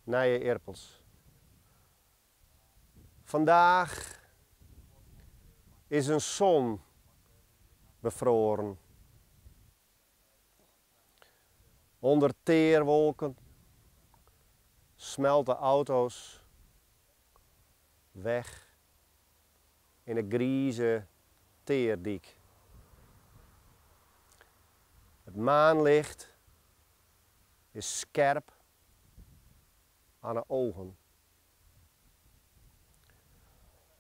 Nije ierpels. Vandaag is een zon bevroren. Onder teerwolken smelten auto's weg in de grize teerdiek. Het maanlicht is skerp aan de ogen.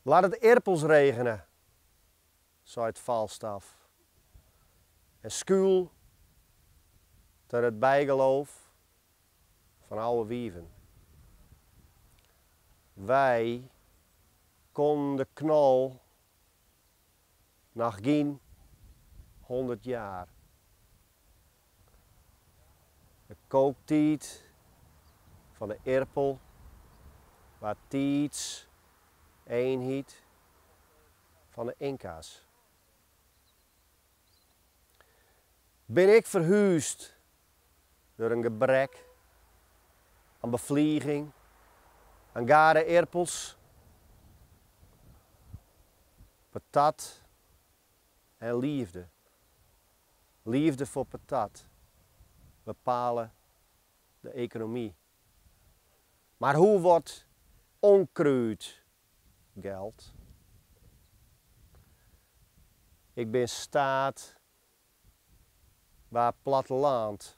Laat het erpels regenen, seit Falstaff. En skûl ter it bygeloof fan oude wieven. Wy konnen de knol noch gjin 100 jaar. De kooktiid fan de ierpel waard tiidseenheid fan de Inka's. Bin ik ferhúsd door in gebrek aan beflieging, aan gare ierpels, patat en liefde. Liefde foar patat bepale de ekonomy. Mar hoe wordt onkruid geld? Ik bin staat waar platteland,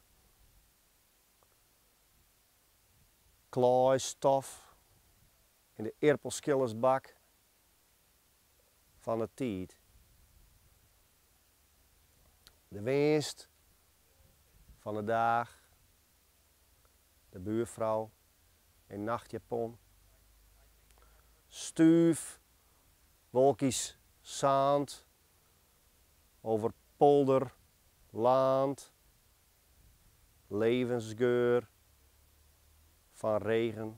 klaaistof yn de ierpelskillersbak fan de tiid. De winst fan de dage, de buorfrou yn nachtjapon, stúf, wolkjes sânt over polder, land, levensgeur fan regen.